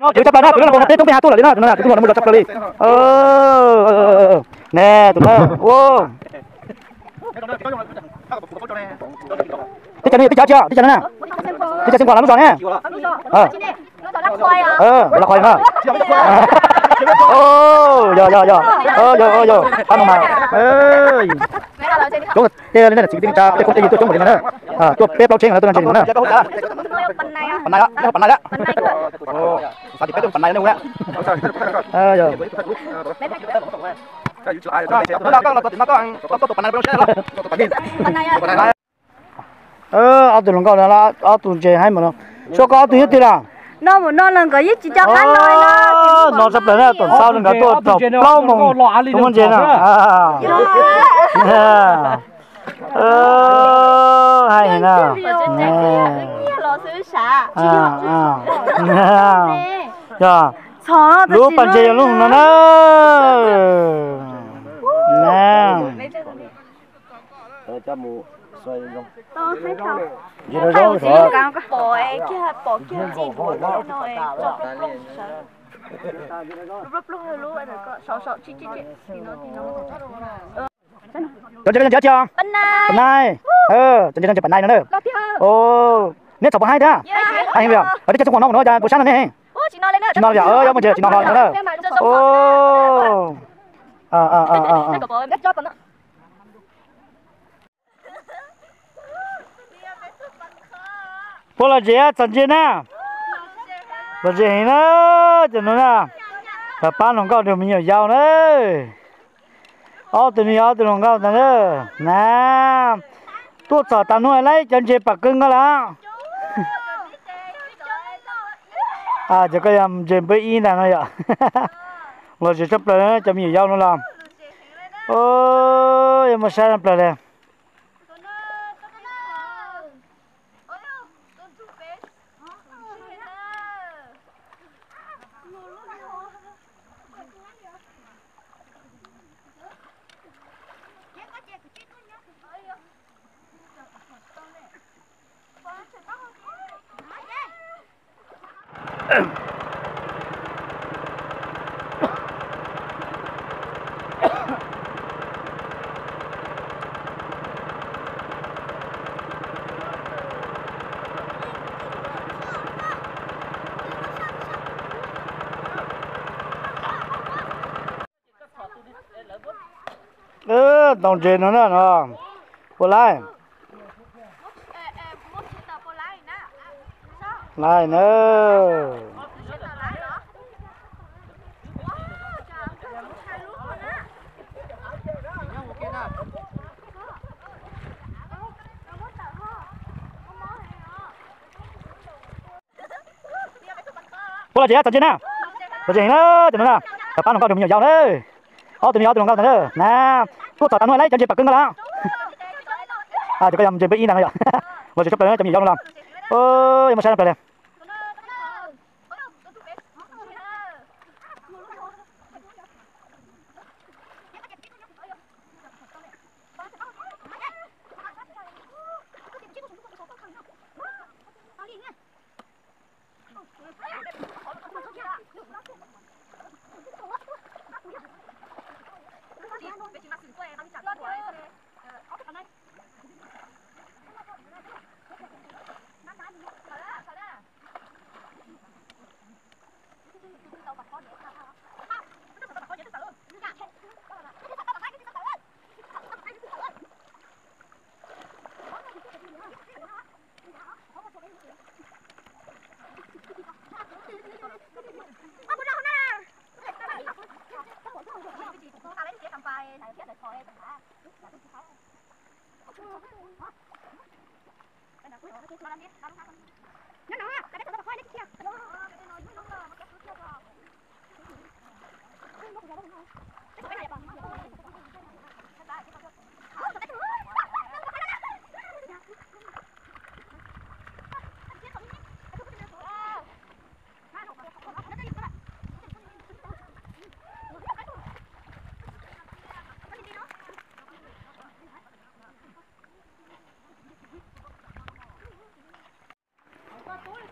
Cov tshaj plaws no, tus no los peb toob peb ha tuaj lawm li no, tus no los mus zov tshaj plaws li. Ne, tus no, teb chaws no yog teb chaws tsi, teb chaws no na, teb chaws Xeev Khuam los lub zos ne. Los qhov no. Yog, yog, yog, yog, qhov no mas coob tiag li na, txiv kwv tij neej tsa tej phooj tej ywg tuaj coob npaum li no na, tuaj peb plaub tsheb no tuaj ntshe li no na. Ob tug hluas nkauj no, ob tug ntses haib mus no, seb koj ob tug yog twg lawm? No mus no los nkawd yeej tsis nco qab no. No tshaj plaws na, tom ntxhab nkawd tuaj thaum plaub moos, tus muaj ntses no. Hais heev na. Yog, lub pas ntses yog lub no na. Cov ntses ko yog ntses dab tsi os? Pab nai. Cov ntses ko ntses pab nai no na. Neb txhom puas haib thiab? Haib heev li os. Cov ntses Xeev Khuam no mus no cas puas sab no ne? Tsis no li os, yog muaj ntses tsis no hlo li no na. Puab los zem txhom ntses na. Los zem heev na, cov no na. Pab pab hluas nkauj nrog me nyuam yaus na. Ob tug no yog ob tug hluas nkauj ntag na. Na, tuaj txhom tas nuav laib cov ntses pam kawg nkaus lawm. Ces koj yog ntses npawb ib ntag no yom. Los zem tshaj plaws cov me nyuam yaus no los. Yuav muaj saib tshaj plaws li. Ntaus ntses no na no. Puas laib? Laib na. Puab los tsev, txom ntse na. Txom ntse heev na, cov no na. Cov pab hluas nkauj nrog me nyuam yaus na. Ob tug no yog ob tug hluas nkauj ntag na. Na, tuaj txog tas no lawm, cov ntses pam kawg nkaus lawm. Ces koj yog ntses npawb ib ntag no yom. Los tsev tshaj plaws cov me nyuam yaus no los. Yuav muaj saib tshaj plaws li.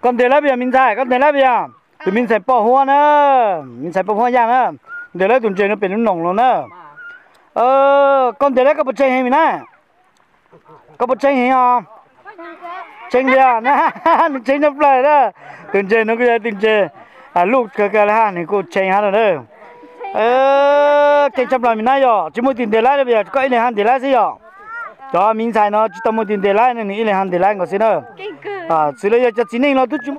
Koj ntes lawm puas yog me ntxhais, koj ntes lawm puas yog? Tus me ntxhais poj huab na, me ntxhais poj huab yaj na, ntes lawv tus ntses no pem lub noom los na. Koj ntes lawv koj puas tshee heev na? Koj puas tshee heev os? Tshee tiag na, nws tshee tshaj plaws na. Tus ntses no kuj yog tus ntses luj kawg kawg li hab, nws kuj tshee hab no na. Tshee tshaj plaws me nab yom, tsis muaj tus ntes lawv li, yog koj ib leeg hab ntes lawv xwb yom. Cov me ntxhais no tsis tau muaj tus ntes lawv ne, nws ib leeg hab ntes lawv nkaus xwb na. Xws li yog cov txiv neej los tub tsis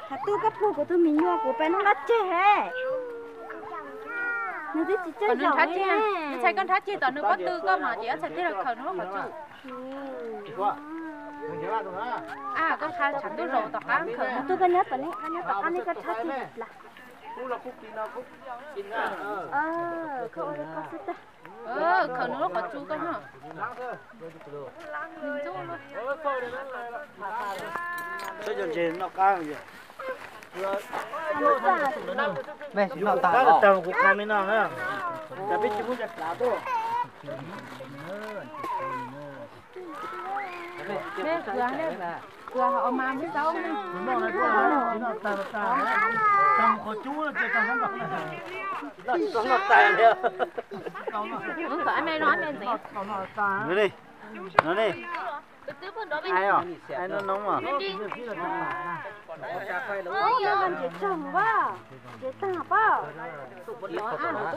Has tuj koj pug kuv tus me nyuam kuv peb noj noj tseg he. Nws twb tsis tseem zaum li. Nws txhais koj nrhab ceg tom nws pob tw koj mas ces ob txhais tij los khaws nws lub qhov tsum. Koj qha tshav ntuj zaum tom qab khaws. Has tuj koj nyob tom ne, koj nyob tom qab ne koj rhab ceg las. Koj ua li koj xwb tag. Khaws nws lub qhov tsum koj noj. Saib cov ntses noj qab. Mej tsis noj tag los? Kuv qha mej noj na, cas peb tsis muab cov kav tuaj. Mej kws, kws os mas mej tau. Tsis noj tag los tag, tag mus qhov cub no ces tag hab nrog. Tsis tau noj tag li. Wb kom ab mej noj, ab mej ntxeev. No ne, no ne. Ai os, ai no no mas. Ntses tag pab. Tub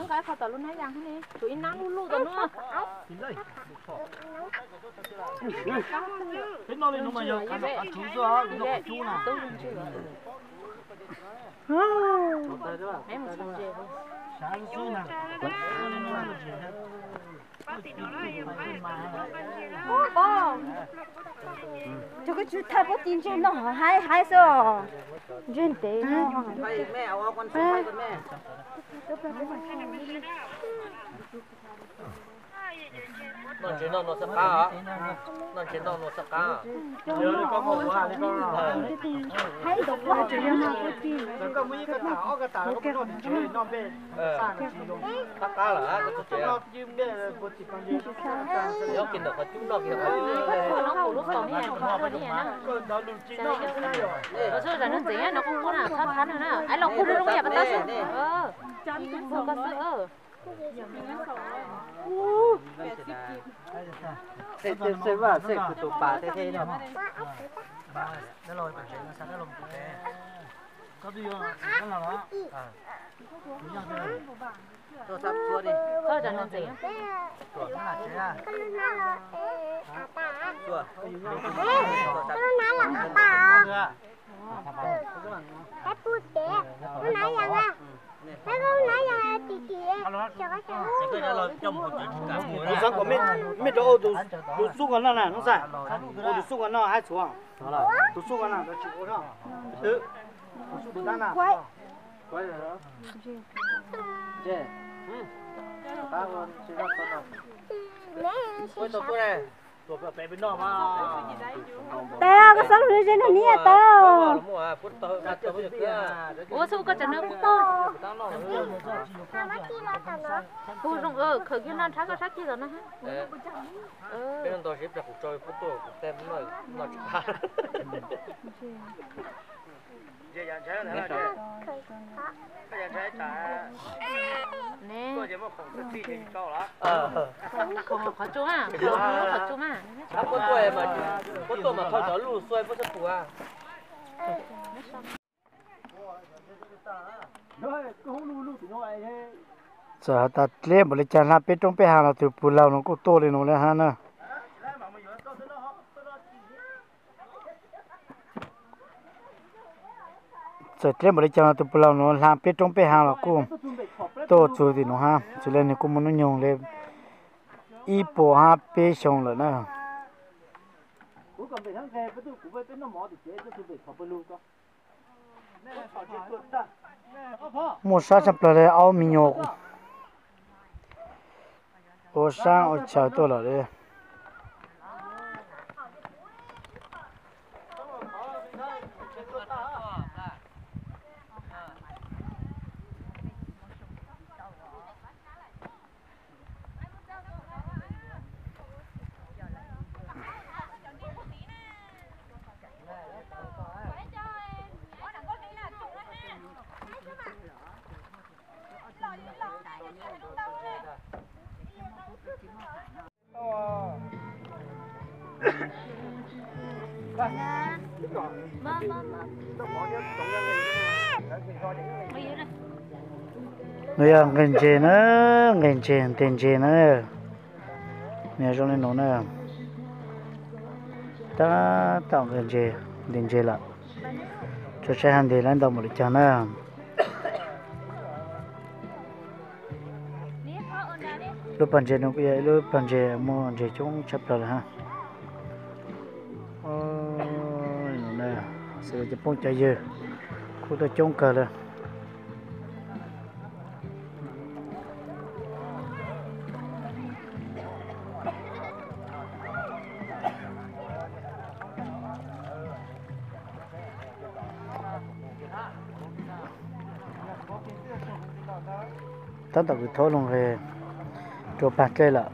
nqa qhov tom lub nab yas ne, tshuav ib nab luj luj tom no. Peb noj li no mas yog qhov tsub xwb, lub qhov cub na. Cov koj tsw thaj pob ti ntses no haib haib xwb os. Ntses ntev no. Noj ntses noj nuav xab qab os. Noj ntses noj nuav xab qab. Xab qab lawm koj txuj tsev. Nyob kis ntawm qhov cub noj kis qhov cub. Los xwb zam nuav ntxeev no kuj qub na, thab thab no na, es los kuj zoo yam pas tau xwb. Kuj koj xwb. Seb vaj seb kws tus pas thiab thiab no. Koj zam nuav ntxeev. Kuv xaav kom mej rov ua tus xub ko noj na Nuj Xaim, ua tus xub ko noj haib txhua, tus xub ko na, tus xub ko na. Tau, koj xaav lug ze nug niam tau. Ua xwb koj tseem nug kuv tuaj. Kuv zoo, khawm kiag no nrhab koj sab ceg tom no. Peb noj ntau zeb plag kuv tso kuv tuaj kuv tej noj tsis qab. Qhov tsua, qhov tsua mas, puab tuaj mas thauj cov luj xuab puab txhaj pum. Txawm has tas dleb npaum li cas hla peb roob peb hav los tus puj laug no kuj tuaj li no li hab na. Txawm dleb npaum li cas los tus pog laus no hla peb roob peb hav los kuj tuaj txug tim no hab, txawm li nws kuj muaj hnub nyoog li ib puas hab peb xyoo lawm na. Muaj sab tshaj plaws li, aub me nyuam ua sab ua chaw tuaj lawm li. No yog nqeg ntses na, nqeg ntses, nteg ntses na. Nws zoo li no na. Tab tom nqeg ntses, nteg ntses lawm. Tsuas saib hab nteg lawv ntau npaum li cas na. Lub pawg ntses no kuj yog ib lub pawg ntses muaj ntses coob tshaj plaws lawm hab. Xws li cov phooj cov ywg kuj tuaj coob kawg lawm. Tab tom kws thaub lug nqeg rua pag dlej lawm,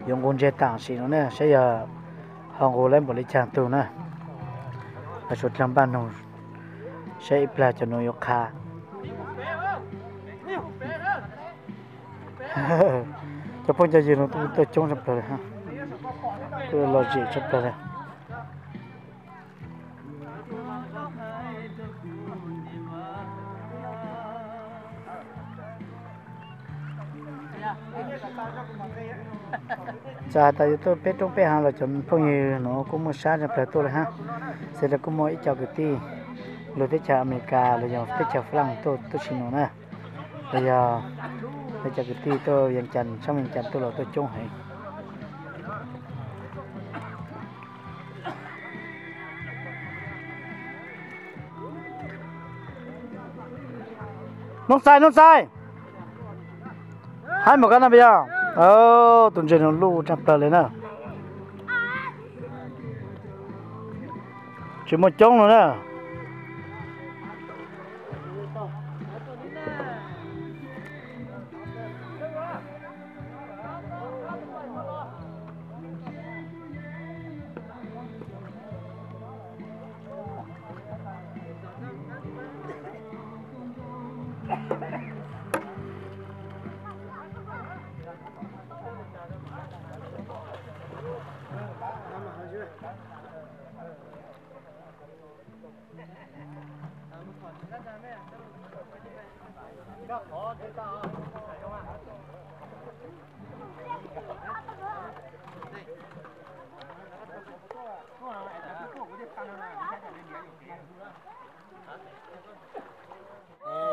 yuav nqus ntseg tam sim no na saib yog ho nqus lawv npaum li caag tug na. Los suav dlawg npaj noog saib ib plag cov nuav yuav qha. Cov phooj cov ywg no tuaj coob tshaj plaws, tuaj lom zem tshaj plaws li. Txawm has tas yuav tuaj peb roob peb haav los cov phooj ywg nuav kuj muaj sab tshaj plaws tuaj li hab. Xws li kuj muaj ib co kwv tij lug teb chaws Amelikas los yog teb chaws Fab Laj tuaj tub si nuav na, los yog cov kwv tij tuaj Vias Cas, sab Vias Cas tuaj los tuaj coob heev. Noob Xais, Noob Xais, haib mus koj na puas yog? Tus ntses no luj tshaj plaws li na. Tsis muaj coob no na.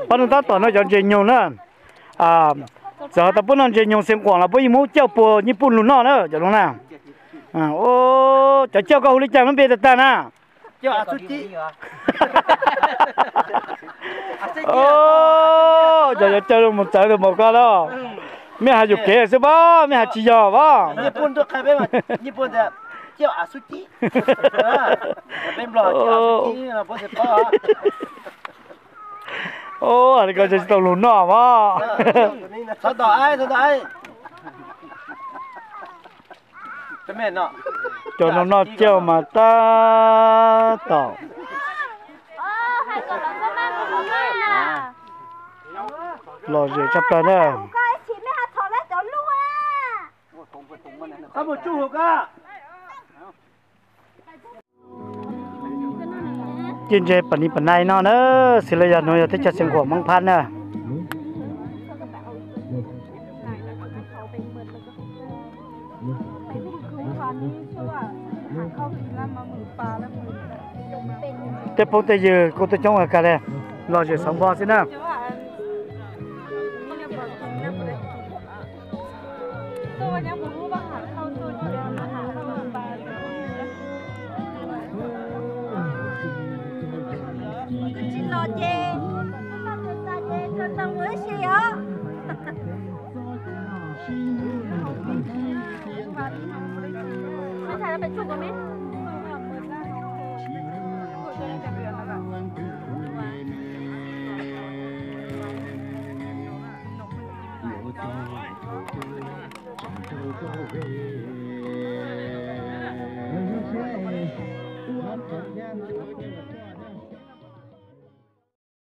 Pab nug tab tom no cov ntses nyoog na. Txawm has tas puab noj ntses nyoog Xeev Khuam los puab yeej muab cauj puag nyij puj lug noj na cov nuav na. Cov cauj koj hu li cas lub npe tag tag na? Cov cauj mus txawv tus npaum ko lawm. Mej has yuam kev xwb pab, mej has tsis yog pab. Has li ko tsis tau lug noj pab. Cov no noj cauj mas tab tom lom zem tshaj plaws na. Ciaj ntses pam ni pam nai no na, xws li yog nuav yog teb chaws Xeev Khuam Moob Phab na. Tej phooj tej ywg kuj tuaj coob kawg li, los zem xauv npo xwb na. Tsis los ces, tsis los ces tso tau ua si os.